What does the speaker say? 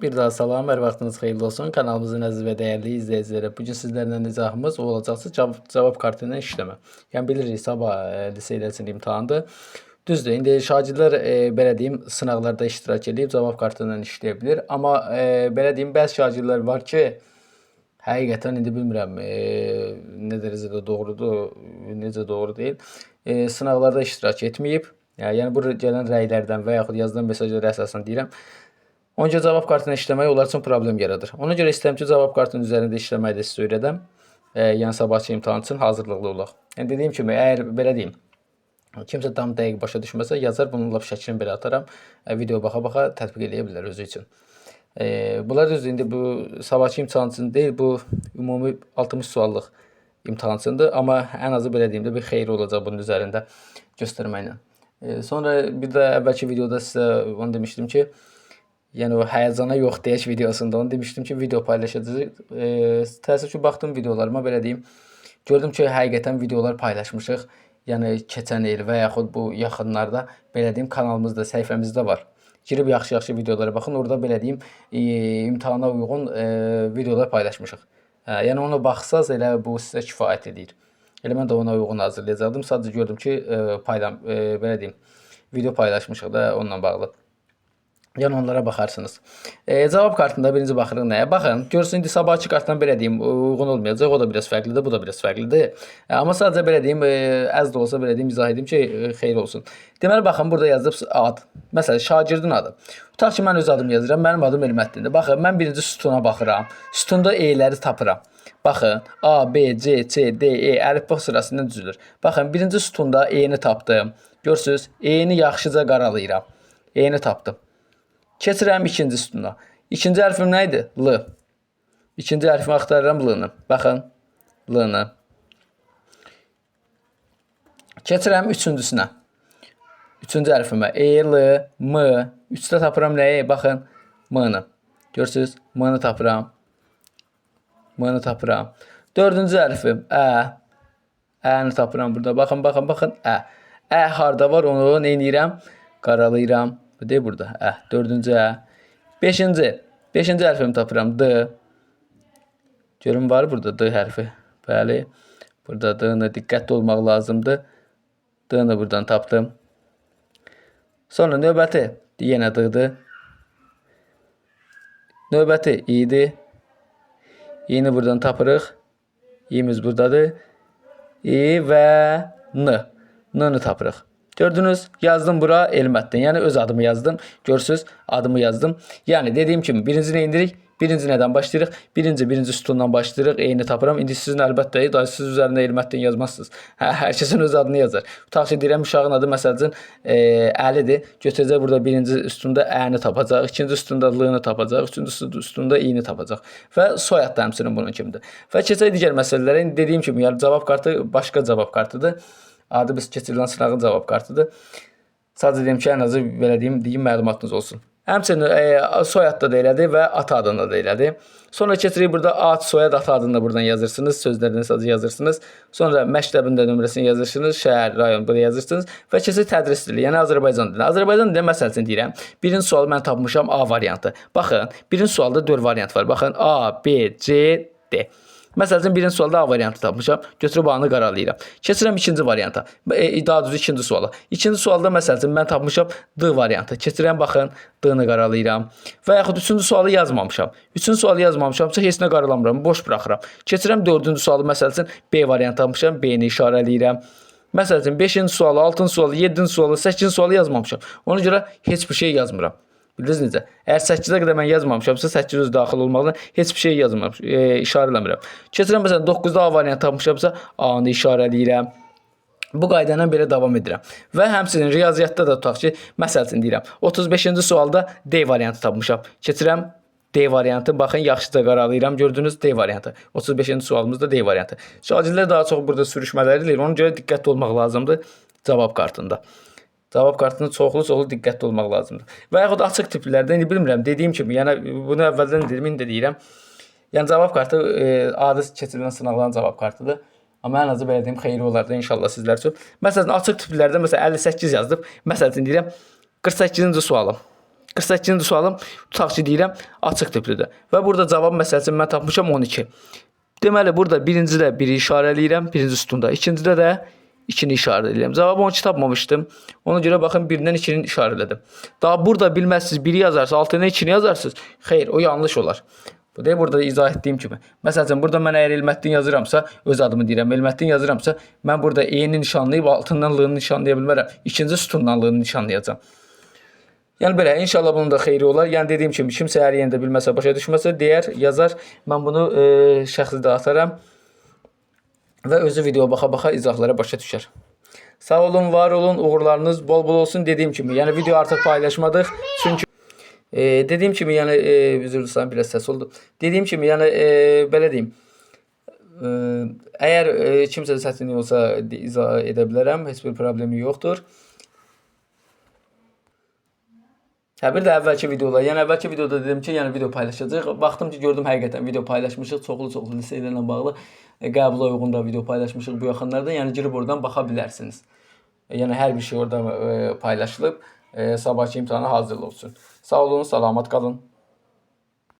Bir daha salam, hər vaxtınız xeyirli olsun. Kanalımızın əziz və dəyərli izləyiciləri. Bugün sizlərlə nizahımız o olacaq ki, cavab kartı ilə işləmə. Yəni bilirik, sabah liseylər üçün imtahandır. Düzdür, indi şagirdlər belə deyim, sınaqlarda iştirak edib cavab kartı ilə işləyə bilər. Amma belə deyim, bəzi şagirdlər var ki, həqiqətən indi bilmirəm nə dərəcədə doğrudur, necə doğru deyil. Sınaqlarda iştirak etməyib. Yəni bu gələn rəylərdən və yaxud yazılan mesajlara əsasən deyirəm. Ona görə cavab kartına işləmək onlar üçün problem yaradır. Ona görə istəyirəm ki, cavab kartının üzərində işləməyi də sizə öyrədəm. Yəni sabahçı imtahan üçün hazırlıqlı olaq. Yəni dediyim kimi, əgər belə deyim, kimsə tam dəqiq başa düşməsə, yazar, bunun lap şəklini belə ataram. Video baxa-baxa tətbiq eləyə bilər özü üçün. Bunlar düzdür, indi bu sabahçı imtahan üçün deyil, bu ümumi 60 suallıq imtahan üçündür. Amma ən azı belə deyim də bir xeyri olacaq bunun üzərində göstərməklə. Sonra bir də əvvəlki videoda sizə onu demişdim ki, yəni o həyəcana yox deyək videosunda onu demişdim ki, video paylaşacağıq. Təəssüf ki, baxdım videolarıma, belə deyim. Gördüm ki, həqiqətən videolar paylaşmışıq. Yəni keçən il və yaxud bu yaxınlarda belə deyim, kanalımızda, səhifəmizdə var. Girib yaxşı-yaxşı videolara baxın. Orada belə deyim, imtahana uyğun videolar paylaşmışıq. Yəni ona baxsaz elə bu sizə kifayət edir. Elə mən də ona uyğun hazırlayacaqdım. Sadəcə gördüm ki, belə deyim, video paylaşmışıq da onunla bağlı. Yəni onlara baxarsınız. Cavab kartında birinci baxırıq nəyə? Baxın, görürsünüz indi sabahçı kartdan belə deyim, uyğun olmayacaq. O da biraz fərqlidir, bu da biraz fərqlidir. Amma sadəcə belə deyim, az da olsa belə deyim, izah edim ki, xeyir olsun. Deməli baxın, burada yazılıb ad. Məsələn, şagirdin adı. Tutaq ki, mən öz adımı yazıram. Mənim adım Elməddindir. Baxın, mən birinci sütuna baxıram. Sütunda E-ləri tapıram. Baxın, A, B, C, C, D, E əlifba sırasından düzülür. Baxın, birinci sütunda E-ni tapdım. Görürsüz, E-ni yaxşıca qaralayıram. E-ni tapdım. Keçirəm ikinci sütuna. İkinci hərfim nə idi? L. İkinci hərfimi axtarıram, L-ni. Baxın, L-ni. Keçirəm üçüncüsünə. Üçüncü hərfimə E, L, M. Üçdə tapıram nəyi? Baxın, M-ni. Görürsüz, M-ni tapıram. M-ni tapıram. Dördüncü hərfim Ə. Ə-ni tapıram burada. Baxın, baxın, baxın. Ə. Ə harda var? Onu nə edirəm? Qaralayıram. Bu deyil burada. Ə. Dördüncü Ə. Beşinci. Beşinci hərfimi tapıram. D. Görün var burada D hərfi. Bəli. Burada D-ni diqqətli olmaq lazımdır. D-ni buradan tapdım. Sonra növbəti yenə D-dır. Növbəti İ-dir. İ-ni buradan tapırıq. İ-miz buradadır. İ və N. N-ni tapırıq. Gördünüz? Yazdım bura Elməddin. Yəni öz adımı yazdım. Görürsüz, adımı yazdım. Yəni dediyim kimi birinci nə indirik? Birinci nədən başlayırıq? Birinci sütundan başlayırıq. E-ni tapıram. İndi sizin əlbəttə daha siz üzərində Elməddin yazmazsınız. Hə, hər kəsin öz adını yazar. Tutaq ki, deyirəm uşağın adı məsəl üçün Əlidir. Götürəcək burada birinci sütunda Ə-ni tapacaq, ikinci sütunda L-ni tapacaq, üçüncü sütunda İ-ni tapacaq. Və soyad da həmçinin bunun kimidir. Və keçək digər məsələlərə. İndi dediyim kimi, yəni cavab kartı başqa cavab kartıdır. Adi biz keçirilən sınağın cavab kartıdır. Sadəcə deyim ki, ən azı belə deyim məlumatınız olsun. Həmçinin soyadda da elədi və ata adında da elədi. Sonra keçirik burada ad, soyad, ata adını da buradan yazırsınız. Sözlərdən sadəcə yazırsınız. Sonra məktəbin də nömrəsini yazırsınız. Şəhər, rayon buraya yazırsınız. Və keçirik tədris dili, yəni Azərbaycan dili. Azərbaycan dili məsəl üçün deyirəm. Birinci sualı mən tapmışam A variantı. Baxın, birinci sualda 4 variant var. Baxın, A, B, C, D. Məsəl üçün birinci sualda A variantı tapmışam. Götürüb A-nı qaralayıram. Keçirəm ikinci varianta. Daha doğrusu ikinci suala. İkinci sualda məsəl üçün mən tapmışam D variantı. Keçirəm, baxın, D-nı qaralayıram. Və yaxud üçüncü sualı yazmamışam. Üçüncü sualı yazmamışamsa heç nə qaralamıram, boş buraxıram. Keçirəm dördüncü sualı, məsəl üçün B variantı tapmışam, B-ni işarələyirəm. Məsəl üçün 5-ci sualı, 6-cı sualı, 7-ci sualı, 8-ci sualı yazmamışam. Ona görə heç bir şey yazmıram. Bildiniz necə? Əgər 8-ə qədər mən yazmamışamsa, 8 öz daxil olmaqla heç bir şey yazmıram, işarə eləmirəm. Keçirəm məsələn 9-da A variantı tapmışamsa, A-nı işarələyirəm. Bu qayda ilə belə davam edirəm. Və həmçinin riyaziyyatda da tutaq ki, məsəl üçün deyirəm, 35-ci sualda D variantı tapmışam. Keçirəm D variantı. Baxın, yaxşıca qaralayıram. Gördünüz, D variantı. 35-ci sualımızda D variantı. Şagirdlər daha çox burada sürüşmələr eləyir. Ona görə diqqətli olmaq lazımdır cavab kartında. Cavab kartında çoxlu-çoxlu diqqətli olmaq lazımdır. Və yaxud açıq tiplilərdə indi bilmirəm, dediyim kimi, yəni bunu əvvəldən dedim, indi də deyirəm. Yəni cavab kartı adi keçirilən sınaqların cavab kartıdır. Amma ən azı belə deyim, xeyirli olar da inşallah sizlər üçün. Məsələn, açıq tiplilərdə məsələn 58 yazdım. Məsəl üçün deyirəm, 48-ci sualım. 48-ci sualım tutaq ki deyirəm açıq tiplidir. Və burada cavab məsəl üçün mən tapmışam 12. Deməli burada birincidə 1-i işarələyirəm, birinci sütunda. İkincidə də 2-ni işarələyirəm. Cavabı 12 tapmamışdım. Ona görə baxın 1-dən 2-ni işarələdim. Daha burada bilməzsiniz 1-i yazarsınız, altına 2-ni yazarsınız. Xeyr, o yanlış olar. Bu da burada izah etdiyim kimi. Məsəl üçün burada mən əgər Elməddin yazıramsa, öz adımı deyirəm, Elməddin yazıramsa, mən burada E-ni nişanlayıb altından L-ni nişanlaya bilmərəm. İkinci sütundan L-ni nişanlayacağam. Yəni belə, inşallah bunun da xeyri olar. Yəni dediyim kimi kimsə əgər yenə də bilməsə, başa düşməsə deyər, yazar. Mən bunu şəxsi də ataram və özü video baxa-baxa izahlara başa düşər. Sağ olun, var olun, uğurlarınız bol-bol olsun dediyim kimi. Yəni video artıq paylaşmadıq. Çünki dediyim kimi, yəni üzr istəyirəm, biraz səs oldu. Dediyim kimi, yəni belə deyim. E, əgər kimsə çətinlik olsa izah edə bilərəm. Heç bir problemi yoxdur. Hə, bir də əvvəlki videolar. Yəni əvvəlki videoda dedim ki, yəni video paylaşacağıq. Baxdım ki, gördüm həqiqətən video paylaşmışıq. Çoxlu-çoxlu liseylərlə bağlı qəbula uyğun da video paylaşmışıq bu yaxınlarda. Yəni girib oradan baxa bilərsiniz. Yəni hər bir şey orada paylaşılıb. Sabahki imtahana hazırlıq üçün. Sağ olun, salamat qalın.